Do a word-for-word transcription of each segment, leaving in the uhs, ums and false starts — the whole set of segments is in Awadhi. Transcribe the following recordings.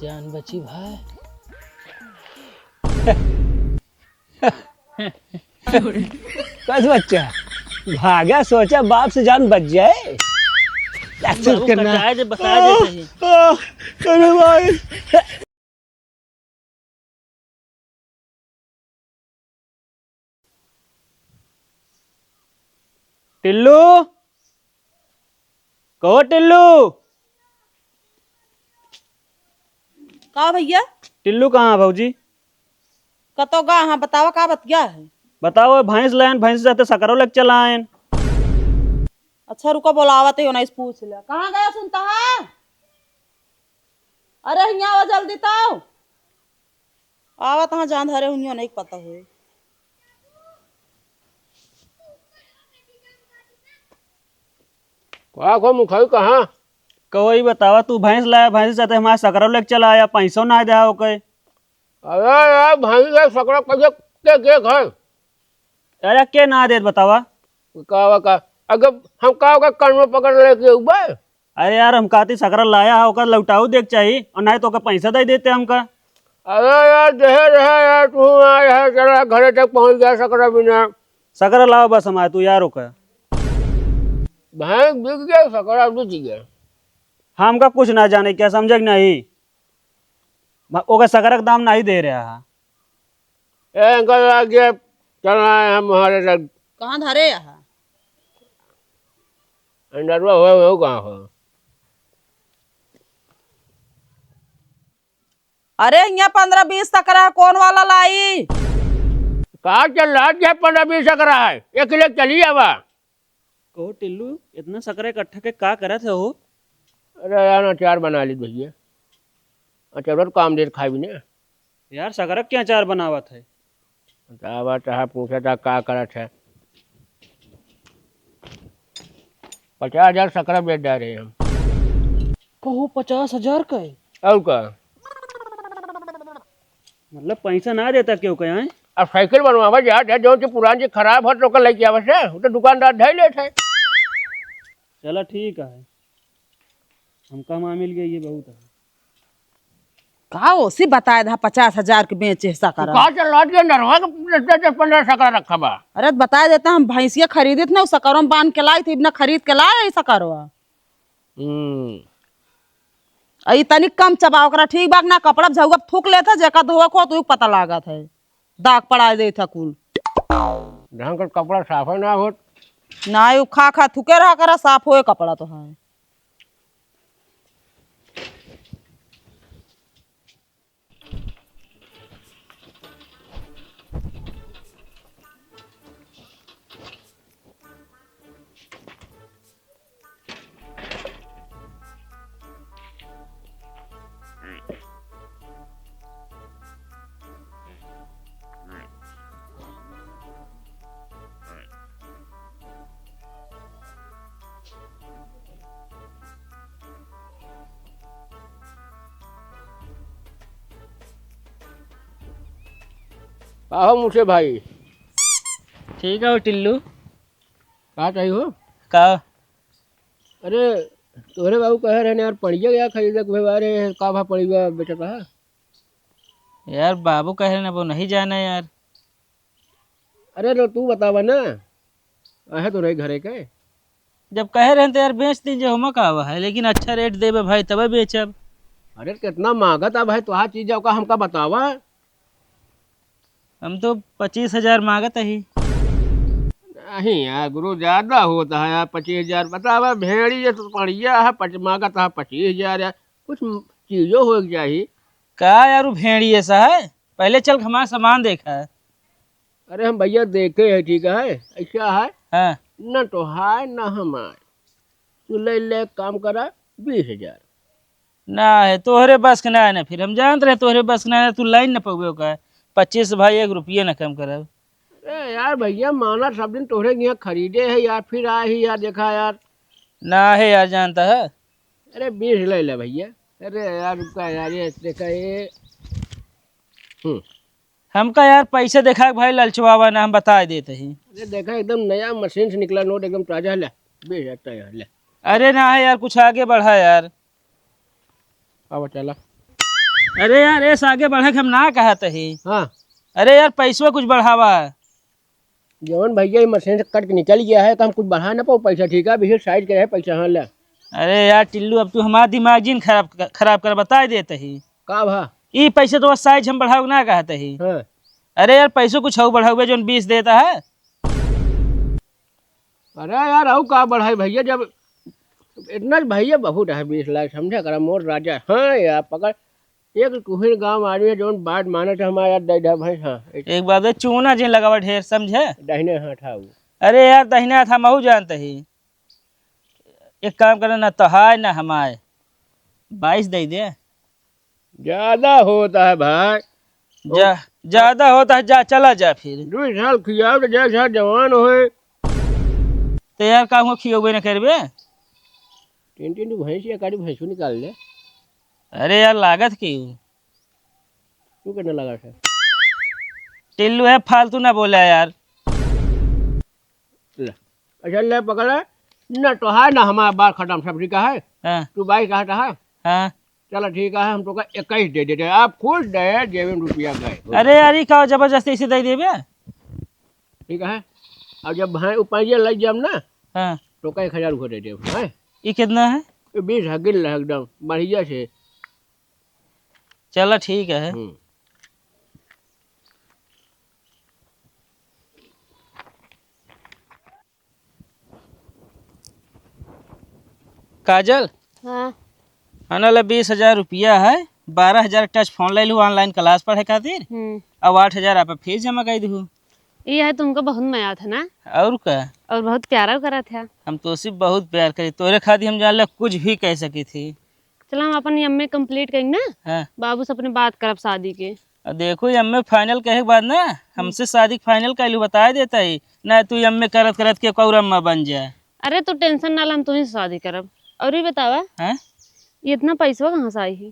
जान बची भाई। बस बच्चा, भागा सोचा बाप से जान बच जाए। क्या चुप बाबू करना? कटाए दे, बता दे सही। आ, आ, अरे भाई। टिल्लू, कहो टिल्लू। का भैया? टिल्लू कहाँ है भौजी? कतो गा हाँ, बतावा का बतिया है? बताओ, भैंस लायन, भैंस जाते सकरो लेके चला आयन। अच्छा रुको, बोलावत है, उन्हें पूछ ले। कहाँ गया सुनता है? अरे हियाँ आवा जल्दी तो। आवत हाँ जान धरे हुनियो नहीं पता होए। का को मुखई कहाँ? कहो ई बतावा, तू भैंस लाया, भैंस जाते हमारे सकरो लेके चला आया, पैसो ना दे ओके। अरे यार, भैंस के सकरो कैसे के, के घर? अरे के ना देत बतावा? का, का? अगर हम का, का कान में पकड़ लेके उबे? अरे यार, हम कहती सकरा लाया है, ओकर लौटाऊ देख चाही, और नहीं तो ओकर पैसा दे देते हमका। अरे यार, देहे रहे यार, तू आए है, चला घरे तक पहुँच गया सकरा बिना। सकरा लाओ बस हमारे, तू यार ओकर। भैंस बिक गया, सकरा बिक गया। हमका कुछ ना जाने, क्या समझे कि नहीं? म-, ओकर सकरा के दाम नहीं दे रहा है। ए, अंकल, आ गया, चल रहा है हम हमारे साथ। कहाँ धरे यहाँ? अंडरवा हो, हो कहाँ हो? अरे, यहाँ पन्द्रह बीस सकरा है, कौन वाला लाई? का चल रहा है, पन्द्रह बीस सकरा है, एक किलो चली आवा। कहो टिल्लू, इतना सकरा इकट्ठा के का करत है हो? अरे यार, अचार बना ली भैया, अचार तो काम देर खाई भी ना। यार, सकरा के अचार बनावत है? बतावा, चाहे पूछा था का करत है। पचास हजार सकरा बेच डारे हम। कहू पचास हजार का है? और का? मतलब पैसा ना देता क्यों कहे हैं? अब साइकिल बनवावा जा, जा, जौन सी पुरान जी खराब हो तो ओकर लेके आवे से, वो तो दुकानदार धै लेत है। चला ठीक है, हमका माँ मिल गई, ये बहुत है। का ओसी बताए दा पचास हजार के बेचे सकरा? का चल रहा है, नरवा के दस, दस, पन्द्रह सकरा रखा बा। अरे बताए देता, हम भैंसिया खरीदत ना, सकरो में बांध के लाई थी, इतना खरीद के लाए है सकरवा। हम्म। आ ई तनी कम चबा ओकरा, ठीक बा ना, कपड़ा झउआ थूक लेत है, जेका धोवे को तू पता लागत है, दाग पड़ाए देत है कुल। ढंग के कपड़ा साफ ना होत। ना, यू खा खा थूके रहा करा, साफ होए कपड़ा तो है। का हो मुझे भाई? ठीक है हो टिल्लू। का चाहिए हो? का? अरे, तोहरे बाबू कहे रहे यार, पड़िया या खरीदे के भाई, अरे, का भा पड़िया बेचत है? यार, बाबू कहे रहे ना, वो नहीं जाना यार। अरे, तो तू बतावा ना, आहे तो रही घरे के। जब कहे रहे तो यार, बेच दीजिए, होमा का हुआ है, लेकिन अच्छा रेट देबे भाई, तबे बेचब। अरे, कितना मांगत है भाई, तो चीज का हमका बतावा। हम तो पच्चीस हजार मांगत ही। नहीं यार गुरु, ज्यादा होता है यार, पच्चीस हजार बतावा। भेड़िया तो पड़िया है, पच-, मांगत है पच्चीस हजार यार, कुछ चीजों हो जाही। का यार, वो भेड़िया सा है, पहले चल के हमारा सामान देखा है। अरे हम भैया देखे है, ठीक है, ऐसा है। हाँ। न तो है, न हम आए। तू ले ले, काम करा, बीस हजार। ना है, तोहरे बस के ना है ना, फिर हम जानत रहे तोहरे बस के ना है, तू लाइन न पउबे ओका। पच्चीस भाई, एक रुपये न कम करब। अरे यार भैया, माना सब दिन तोहरे यहाँ खरीदे है यार, फिर आए ही यार, देखा यार। ना है यार, जानता है। अरे बीस ले ले भैया। अरे यार रुका यार, ये देखा ये। हम्म। हमका यार पैसे देखा के भाई ललचवावा ना, हम बता देते ही। अरे देखा एकदम नया मशीन से निकला नोट, एकदम ताजा है, ले। बीस हजार ताजा है, ले। अरे ना है यार, कुछ आगे बढ़ा यार। अब चला। अरे यार, एस आगे बढ़े के हम ना कहत ही। हाँ। अरे यार, पैसवा कुछ बढ़ावा। जवन भैया, ये मशीन से कट के निकल गया है, तो हम कुछ बढ़ा ना पाओ पैसा, ठीक है? अभी साइड के रहे पैसा, हाँ, ले। अरे यार टिल्लू, अब तू हमार दिमाग जिन खराब, खराब कर, बताइ देत ही। का भा? ई पैसे तो बस साइज हम बढ़ाओ ना कहत ही। हाँ। अरे यार, पैसो कुछ हो बढ़ाओ, जौन बीस देता है। अरे यार, अउ का बढ़ाई भैया, जब इतना भैया बहुत है, बीस लाख, समझा करा, मोर राजा। हाँ यार, पकड़, एक कुहिन गाँव आदमी है, जौन बात मानत है, हमारा यार, दे दे भाई, हाँ। एक बात है, चूना जिन लगावा ढेर, समझे? दाहिने हाथ आओ। अरे यार, दाहिने हाथ हम अहू जानत ही। एक काम करा, ना तोहाय, ना हमाय, बाईस दे दे। ज्यादा होता है भाई। जा, ज्यादा होता है, जा, चला जा फिर। दो साल खियाओ तो जैसा जवान होए। तो यार, का हुआ, खियोबे न करबे? तीन तीन ठो भैंस, एक आधी भैंसो निकाल ले। अरे यार, लागत की? तू कहने लगा था? टिल्लू है, फालतू ना बोला यार। ले। अच्छा, ले पकड़। ना तोहार, ना हमार, बात खत्म, सब ठीक है। हाँ। तू बाईस कहत है। हाँ। चलो ठीक है, हम तोका इक्कीस दे देते हैं। आप खुश रहे, जेब में रुपया गए। अरे यार, ई का जबरदस्ती से दे देबे? ठीक है, अब जब भाई ऊपर ये लग जाम ना, हाँ। तोका एक हजार रुपया दे देब, हैं? ई कितना है? ये बीस है, गिन ले एकदम बढ़िया से। चला ठीक है। हम्म। काजल, हाँ। हना ला बीस हजार रुपया है, बारह हजार टच फोन ले लू online class पढ़े खातिर, हम्म। अब आठ हजार आप फीस जमा कर दू। ये है तुमको बहुत मया था ना? और का? और बहुत प्यारा करा था। हम तो उसी बहुत प्यार करी, तोरे खातिर हम जान ले कुछ भी कह सकी थी। चला, हम अपन M A complete करेंगे ना, हाँ। बाबू से अपने बात करब शादी के। आ देखो, M A final कहे के बाद ना, हमसे शादी के final कैलू बताए देता ही, ना तू M A करत करत के कौर अम्मा बन जाए। अरे, तू tension ना ले, हम तुही से शादी करब। और ये बतावा, हाँ? ये इतना पैसवा कहाँ से आई है?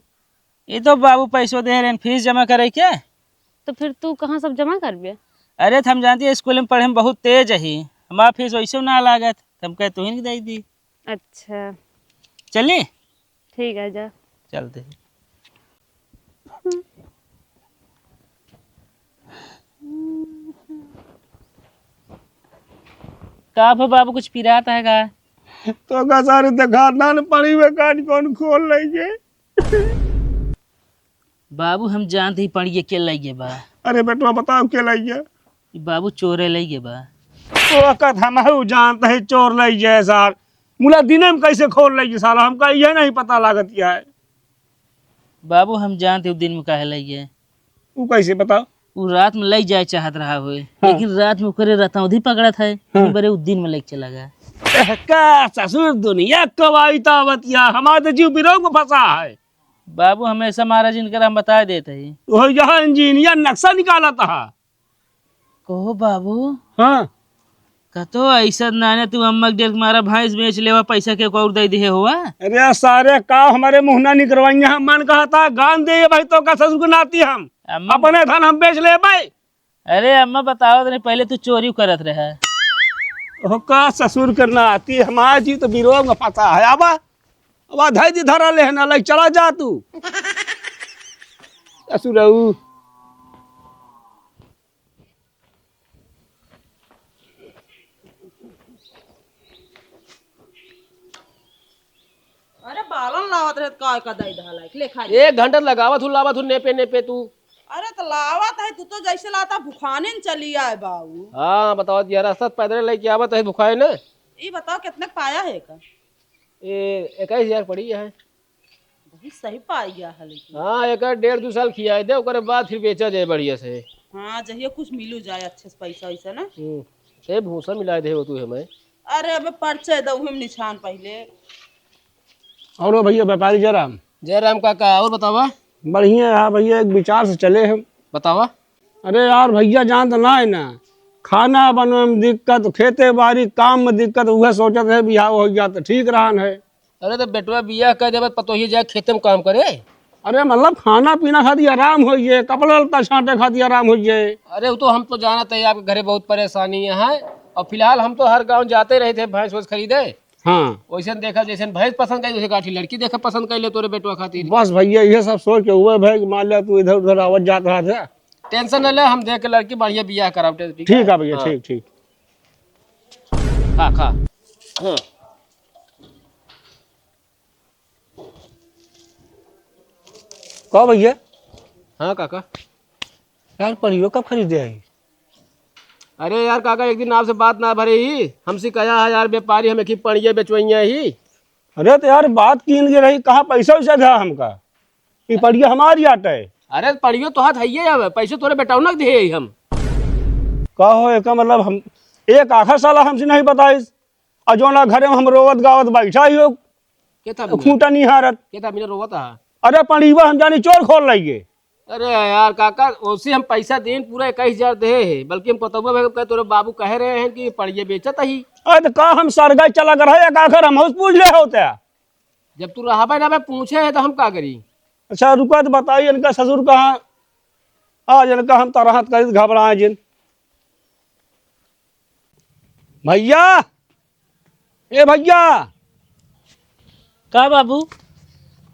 ये तो बाबू पैसवा दे रहे हैं फीस जमा करे के। तो फिर तू कहाँ सब जमा करबे? अरे, तो हम जानती है स्कूल में पढ़े में बहुत तेज ही, हमारा फीस वैसे ना लागत, तो हम कहे तुही के दे दी। अच्छा। चली? ठीक है, जा। चलते हैं। का भा बाबू, कुछ पिरात है का? तो का सारे देखा ना, न पड़ी में कान कौन खोल लेंगे। बाबू, हम जानते ही पड़िए के लइगे बा। अरे बेटवा, बताओ के लइगे? ई बाबू चोरे लइगे बा। तो का हमहू जानते ही चोर लइगे सार। मुला दिने में कैसे खोल लइगे साला, हमका ये नहीं पता लागत है। बाबू, हम जानते ही दिन में काहे लइगे। ऊ कैसे बताओ? ऊ रात में लइ जाए चाहत रहा होए, हाँ। लेकिन रात में ओकरे रतौंधी पकड़त है, हाँ। बरे ऊ दिन में लइ चला गया। का ससुर दुनिया कवाई तावत या, हमारे तो जीव बिरोग में फंसा है। बाबू, हमेशा महाराज इनकर हम बताए देते ही। वो यहाँ इंजीनियर नक्शा निकालत हा। कहो बाबू। हाँ। कतो ऐसा नाने तू अम्मा के डेर मारा भैंस बेच लेवा, पैसा के को और दे दिहे हुआ। अरे सारे का हमारे मुँह ना निकरवाइया, मन कहता गान दे भाई, तो का ससुर के नाती हम। अम्मा अपने धन हम बेच ले भाई। अरे अम्मा, बताओ तो नहीं, पहले तू चोरी करत रहे। ओह का ससुर के नाती, हमार जीव तो बिरोग में फंसा है। आवा, आवा, धै दी धरा ले है ना, लग चला जा तू। ससुरऊ। अरे बालन लावत रहत का, का दाई दहा लाइक ले खा ले। एक घंटा लगावत हूँ, लावत हूँ नेपे नेपे तू। अरे तो लावत है तू तो, जैसे लाता भुखाने न चली आए बाऊ। हाँ बताओ, ये रास्ता पैदल लेके आवत है भुखाए न। ई बताओ कितने क पाया है का? ए, इक्कीस हजार पड़ी है। बहुत सही पाई गया है लेकिन। हाँ, एक डेढ़ दो साल खियाए दे, ओकरे बाद फिर बेचा जाए बढ़िया से। हाँ, जहिया कुछ मिलू जाए अच्छे से पैसा वैसा ना। हम्म, ए भूसा मिलाए दे हो तू हमें। अरे अबे परिचय दऊ हम निशान पहले। और भैया व्यापारी जयराम। जयराम काका, और बतावा? बढ़िया है भैया, एक विचार से चले हम। बतावा। अरे यार भैया, जानत ना है ना, खाना बनवे में दिक्कत, खेते बारी काम में दिक्कत, उहे सोचत है बिहाव हो गया तो ठीक रहन है। अरे तो बेटवा बियाह कर देबे, पतोहिए जाए खेते में काम करे। अरे मतलब खाना पीना खातिर आराम होइए, कपड़ा लत्ता छांटे खातिर आराम होइए। अरे वो तो हम तो जानत है आपके घरे बहुत परेशानी है, और फिलहाल हम तो हर गांव जाते रहे थे भैंस वैंस खरीदे। हाँ। वैसे देखा, जैसे भैंस पसंद करी, वैसे काठी लड़की देखा पसंद कर ले तोरे बेटवा खातिर। बस भैया, ये सब सोच के हुए भाई कि मान लिया तू इधर उधर आवत जात रहा था। टेंशन न ले, हम देख के लड़की बढ़िया बियाह करावते, ठीक ठीक है? है भैया, हाँ। ठीक, ठीक। खा, खा। हाँ। का भैया? हाँ काका। यार, पड़ियो कब खरीदे आई? अरे यार काका, एक दिन आपसे बात ना भरे ही, हमसे कहा है यार व्यापारी, हम एक ही पड़िया बेचवइया ही। अरे तो यार, बात कीन के रही, कहाँ पैसा वैसा दे हमका? ई पड़िया हमारी आटे। अरे पड़ियो तो हाथ हइये अब, पैसे तोरे बेटौना के दिहे ही हम। का हो, एका मतलब हम, एक आखा साला हमसे नहीं बताइस, और जौना घरे में हम रोवत गावत बैठा ही हो, के था बिना? खूंटा निहारत। के था बिना रोवत हा? अरे पड़िवा हम जानी चोर खोल लइगे। अरे यार काका, ओसे हम पैसा देन पूरा इक्कीस हजार देहे है, बल्कि हम पतौबा भाई के तोरे बाबू कहे रहे हैं कि पड़िया बेचत ही। अरे तो का हम सरगा चला कर है, का कर हम होश पूछ ले होते हैं? जब तू रहबे ना बे पूछे है तो हम का करी? अच्छा रुका तो बताई, इनका ससुर कहाँ? आज इनका हम तरहत करी घबराए जिन। भैया, ए भैया। का बाबू?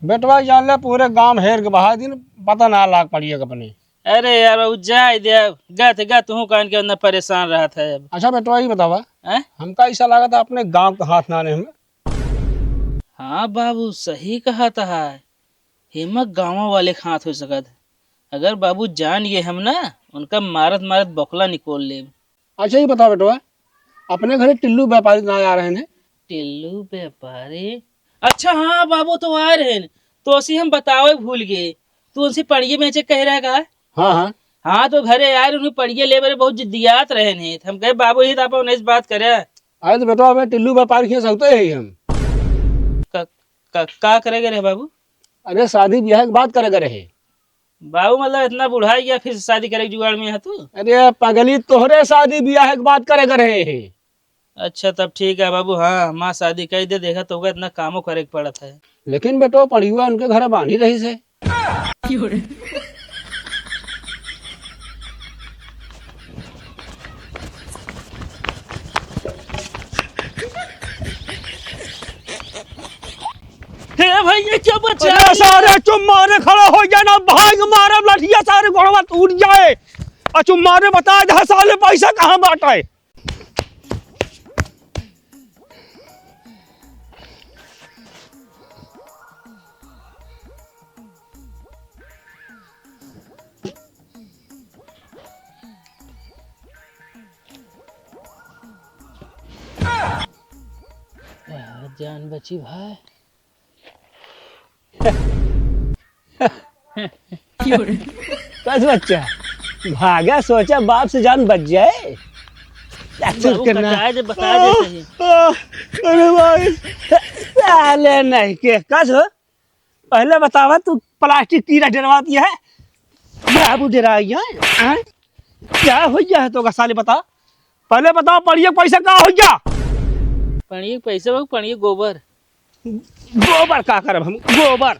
बेटवा जान ले, पूरे गांव हेर के बहा दिन, पता ना लाग पड़िया अपने। अरे यार बाबू, जाए दे, गत गत हूँ कान के अंदर परेशान रहत है अब। अच्छा बेटवा, ये बतावा, हैं? हमका ऐसा लागत है अपने गांव के हाथ ना आने हमें। हाँ बाबू, सही कहत है, हेमा गाँव वाले के हाथ हो सकत है। अगर बाबू जान गए हम ना, उनका मारत मारत बकला निकोल लेब। अच्छा, ये बताओ बेटवा, अपने घरे टिल्लू व्यापारी ना आ रहे हैं? टिल्लू व्यापारी? अच्छा हाँ बाबू, तो आ रहे हैं, तो असी हम बतावे भूल गए। तू उनसे पड़िए बेचे कह रहा का? हाँ, हाँ। हाँ, तो घरे आए रहे, उन्हें पड़िए ले बरे बहुत जिद्दियात रहे हैं, तो हम कहे बाबू ही तो आप उन्हें से बात करे। अरे तो बेटवा, हमें टिल्लू व्यापारी के सकते हैं हम। का, का, का करेगा रे बाबू? अरे शादी ब्याह की बात करेगा रहे। बाबू, मतलब, इतना बूढ़ा गया, फिर से शादी करे के जुगाड़ में है तू? अरे पगली, तोहरे शादी बियाह के बात करे के रहे हैं। अच्छा, तब ठीक है बाबू। हाँ, माँ शादी कर दे, देखा तो इतना कामो करे के पड़त है। लेकिन बेटो, पढ़ियुआ उनके घर बानी रही से। हे भैया, क्या बचा अरे है? सारे चुप मारे खड़ा हो जाए ना, भाग मारे लठिया, सारे गोड़वा टूट जाए। और चुप मारे बता दे, साले पैसा कहाँ बाटा है? आ, जान बची भाई। कस बच्चा, भागा सोचा बाप से जान बच जाए। क्या चूक बाबू, करना? बताए दे, बताए दे सही। अरे भाई। साले नहीं के, कस हो? पहले बतावा, तू प्लास्टिक कीड़ा डरवा दिया है, बाबू डरा गया है, हैं? क्या हो गया है तो का साले, बता। पहले बताओ, पड़िया के पैसा का हो गया? पड़िया के पैसा बाबू, पड़िया गोबर। गोबर का करब हम, गोबर?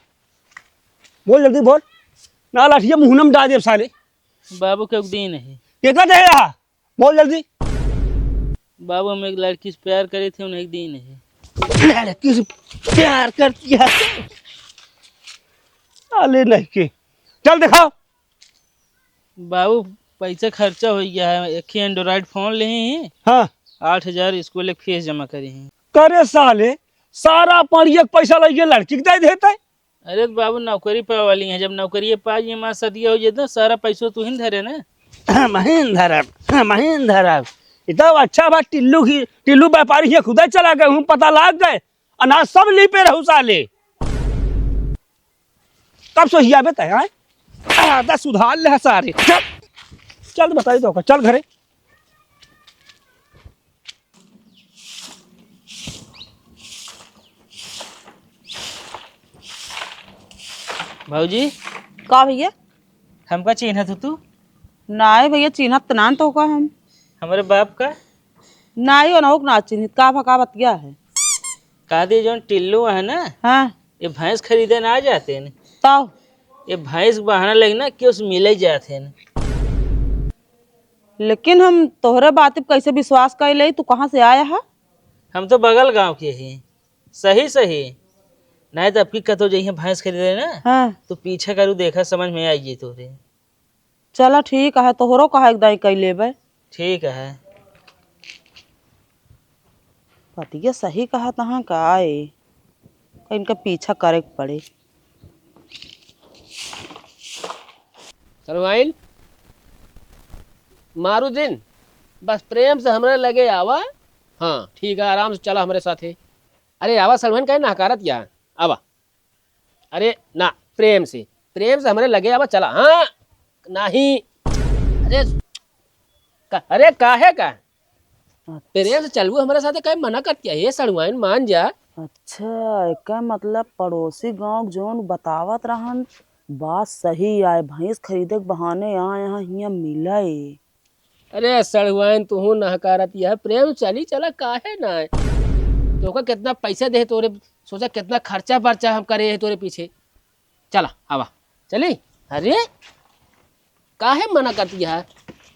बोल जल्दी बोल, ना लाठिया मुँह में डाल देब साले। बाबू के दिन है। के का दे रहा? बोल जल्दी। बाबू, हम एक लड़की से प्यार करे थे, उन्हें एक दिन है। लड़की से प्यार करती है? साले नहीं के। चल दिखाओ। बाबू, पैसा खर्चा हो गया है, एक ही Android फोन ले ही। हाँ। आठ हजार स्कूल एक फीस जमा करी ही। करे साले, सारा पड़िया के पैसा लइके लड़की के दे देते। अरे तो बाबू, नौकरी पावे वाली है, जब नौकरी पा गई, माँ सदिया हो जाए तो सारा पैसो तू ही धरे ना। हम ही धरब, हम ही धरब। ई तो अच्छा बा, टिल्लू की, टिल्लू व्यापारी के खुदा चला गए हूँ, पता लाग गए, अनाज सब ली पे रहू साले। कब सोहियाबे तय, आय? आदत सुधार ले सारे। चल, चल बताई तो, चल घरे। भौजी। का भैया? हमका चिन्हत हो तू? नाय भैया, चिन्हत त नान तो का हम। हमरे बाप का? नाय, ओनहु का ना चिन्हित, का भा का बतिया है? का दी, जौन टिल्लू है ना, हाँ। ये भैंस खरीदे ना जाते न। तब? ये भैंस के बहाना लगी ना कि उस मिले जाते न। लेकिन हम तोहरे बात पे कैसे विश्वास कर ले, तू कहाँ से आया है? हम तो बगल गाँव के ही। सही सही। नहीं तो अबकी कतो जइहे भैंस खरीदे ना, हाँ। तो पीछे करू, देखा, समझ में आई जाई तोरे। चला ठीक है, तोहरो कहा एक दाई कई लेबे। ठीक है। पतिया सही कहा तहाँ का आए, इनका पीछा करे के पड़े। सड़ुआइन, मारू दिन, बस प्रेम से हमरे लगे आवा। हाँ, ठीक है, आराम से चला हमरे साथे। अरे आवा सड़ुआइन, काहे नहकारत या? आवा। अरे ना, प्रेम से, प्रेम से हमरे लगे आवा, चला। हाँ, नहीं। अरे, का, अरे काहे का? प्रेम से चलबू हमरे साथे, काहे मना करत या? हे सड़ुआइन, मान जा। अच्छा, एकर मतलब पड़ोसी गाँव के जौन बतावत रहन, बात सही आए, भैंस खरीदे के बहाने आए यहाँ हियाँ मिले। अरे सड़ुआइन, तुहू नहकारत या, प्रेम चली चला, काहे ना आए? तोका कितना पैसा दे तोरे, सोचा कितना खर्चा बर्चा हम करे है तोरे पीछे। चला, आवा, चली। अरे, काहे मना करत या?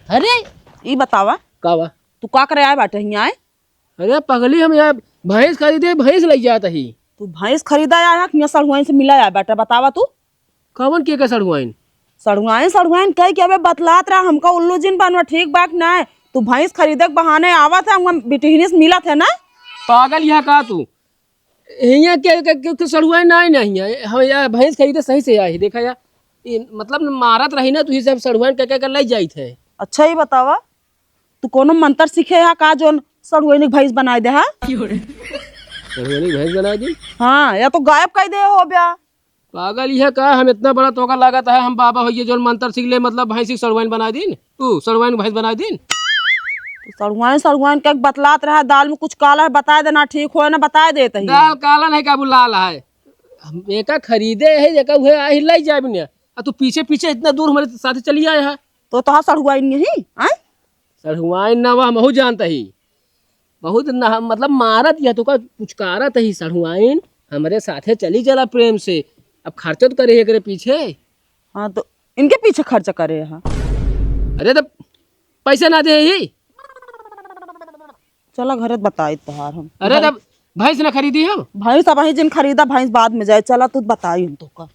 अरे, ई बतावा, का बा? तू का करे आए बाटे हियाँ आए? अरे पगली, हम यहाँ भैंस खरीदे, भैंस लइ जात ही। तू भैंस खरीदा आया है कि यहाँ सड़ुआइन से मिला आया बाटे? बतावा तू। कवन के के सड़ुआइन? सड़ुआइन, सड़ुआइन कह के अबे बतलात रहा, हमका उल्लू जिन बनवा, ठीक बा कि नाय? तू भैंस खरीदे के बहाने आवत है, हम बिटिहनी से मिलत है ना? पागल यहाँ का तू? हियाँ के, के, के, के सड़ुआइन नाय ना हियाँ। हम यहाँ भैंस खरीदे सही से आई, देखा या, ई मतलब मारत रही ना, तू ही सब सड़ुआइन के, के, के लइ जाइत है। अच्छा, ई बतावा, तू कोनो मंत्र सीखे हा का, जोन सड़ुआइन के भैंस बनाए दे हा? सड़ुआइन के भैंस बनाए दी? हाँ, या तो गायब कर दे हो बया। पागल यह का, हम इतना बड़ा तोका लागत है, हम बाबा होइए, जोन मंत्र सीख ले, मतलब भैंस के सड़ुआइन बनाए दीन, तू सड़ुआइन के भैंस बनाए दीन। तो सड़ुआइन, सड़ुआइन के बतलात रहा, दाल में कुछ काला है, बताए देना, ठीक होए ना, बताए देत ही। दाल काला नहीं, काबू लाल है। हम एका खरीदे है, एका उहे आही लइ जाए बिना, आ तू पीछे पीछे इतना दूर हमरे साथे चली आए है। तो तोहार सड़ुआइन यही, आय? सड़ुआइन ना, वह महू जानत ही। बहुत ना, मतलब मारत या तोका पुचकारत ही, सड़ुआइन, हमरे साथे चली चला प्रेम से। अब खर्चा तो करे एकरे पीछे। हाँ, तो इनके पीछे खर्चा करे हा। अरे, तो पैसा ना दे ही। चला, घरे बताई तोहार हम। अरे, भैंस तब भैंस ना खरीदी हम। भैंस अब ही जिन खरीदा, भैंस बाद में जाए। चला, तू बताई हम तोका।